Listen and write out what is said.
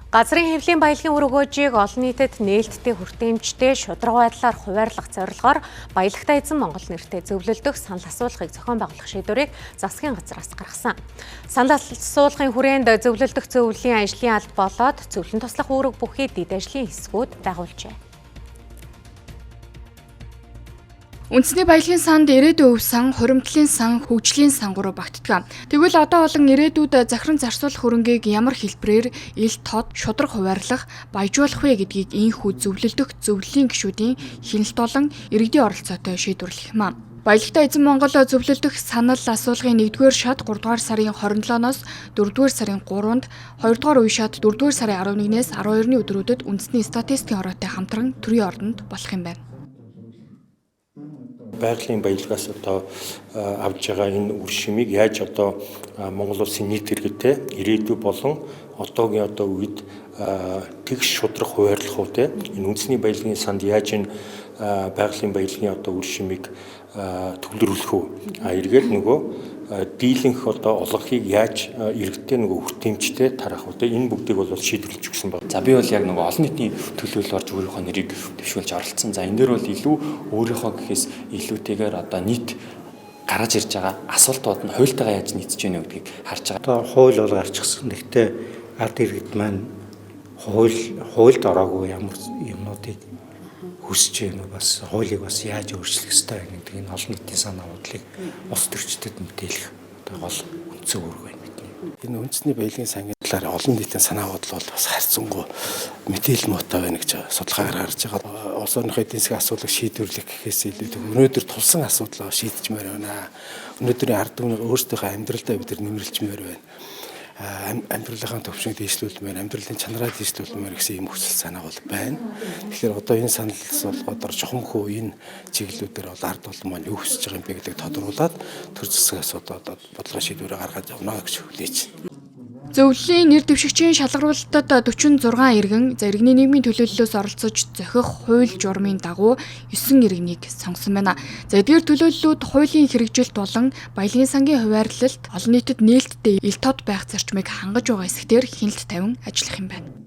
Газрын хэвлийн баялагын үр өгөөжийг олон нийтэд нээлттэй, хүртээмжтэй, шударга байдлаар хуваарлах зорилгоор Баялагтай эзэн Монгол нэртэй зөвлөлдөх санал асуулгыг зохион байгуулах шийдвэрийг засгийн газраас гаргасан. Санал асуулгын хүрээнд зөвлөлдөх зөвлөлийн ажлын алба болоод зөвлөн туслах үүрэг бүхий дэд ажлын хэсгүүд байгуулжээ. Үндэсний баялагын санд ирээдүйн өв сан, хуримтлалын сан, хөгжлийн сан гурав багтдаг. Тэгвэл одоо болон ирээдүйд захиран зарцуулах хөрөнгийг ямар хэлбэрээр ил тод, шударга хуваарлах, баяжуулах вэ гэдгийг ийнхүү зөвлөлдөх зөвлөлийн гишүүдийн хяналт болон иргэдийн оролцоотой шийдвэрлэх юм. Баялагтай эзэн Монгол зөвлөлдөх санал асуулгын 1-р шат 3-р сарын 27-ноос 4-р сарын 3-нд, 2-р үе шат 4-р сарын 11-ээс 12-ны өдрүүдэд үндэсний статистикийн ороотой хамтран төрийн ордонд болох юм байна. Байгалийн баялагаас одоо авж байгаа энэ үр шимийг яаж одоо Монгол улсын нийт иргэдтэй ирээдүй болон одоогийн одоо үед тэгш шудрах хуваарлах уу те, энэ үндэсний баялагын санд яаж энэ байгалийн баялагын одоо үр шимийг төвлөрүүлэх үү, эргээд нөгөө дийлэнх одоо олонхийг яаж иргэдтэй нөгөө хүртээмжтэй тараах вэ, энэ бүгдийг бол шийдвэрлэж өгсөн байна. За, би бол яг нөгөө олон нийтийн төлөөлөл орж өөрийнхөө нэрийг дэвшүүлж оролцсон. За, энэ дээр бол илүү өөрийнхөө гэхээс илүүтэйгээр одоо нийт гараж ирж байгаа асуултууд нь хуультайгаа яаж нийцэж байна гэдгийг харж байгаа. Одоо хууль бол гарчихсан. Гэхдээ ард иргэд маань хуульд ороогүй ямар юмнуудыг хүсэж байна вэ? Бас хуулийг бас яаж өөрчлөх ёстой вэ гэдэг энэ олон нийтийн санаа бодлыг улс төрчдөд мэдээлэх одоо гол үндсэн үүрэг байна бидний. Энэ үндэсний баялагын сангийн талаар олон нийтийн санаа бодол бол бас харьцангуй мэдээлэл муутай байна гэж судалгаагаар гарч байгаа. Улс орныхоо эдийн засгийн асуудлыг шийдвэрлэх гэхээс илүү өнөөдөр тулсан асуудлаа шийдчихмээр байна. Өнөөдрийн ард түмний өөрсдийнхөө амьдралдаа бид нар нэмэрлчмээр байна. Амьдралынхаа төвшнийг дээшлүүлмээр, амьдралын чанараа дээшлүүлмээр гэсэн ийм хүсэл санаа бол байна. Тэгэхээр одоо энэ санал асуулгуудаар чухамхүү энэ чиглэлүүдээр бол ард олон маань юу хүсэж байгаа юм бэ гэдгийг тодруулаад төр засгаас одоо бодлогын шийдвэрээ гаргаж явна гэж хүлээж байна. Зөвлөлийн нэр дэвшигчийн шалгаруулалтад 46 иргэн, за, иргэний нийгмийн төлөөллөөс оролцож зохих хууль журмын дагуу 9 иргэнийг сонгосон байна. За, эдгээр төлөөллүүд хуулийн хэрэгжилт болон баялагын сангийн хуваарлалт олон нийтэд нээлттэй ил тод байх зарчмыг хангаж байгаа хэсгээр хяналт тавин ажиллах юм байна.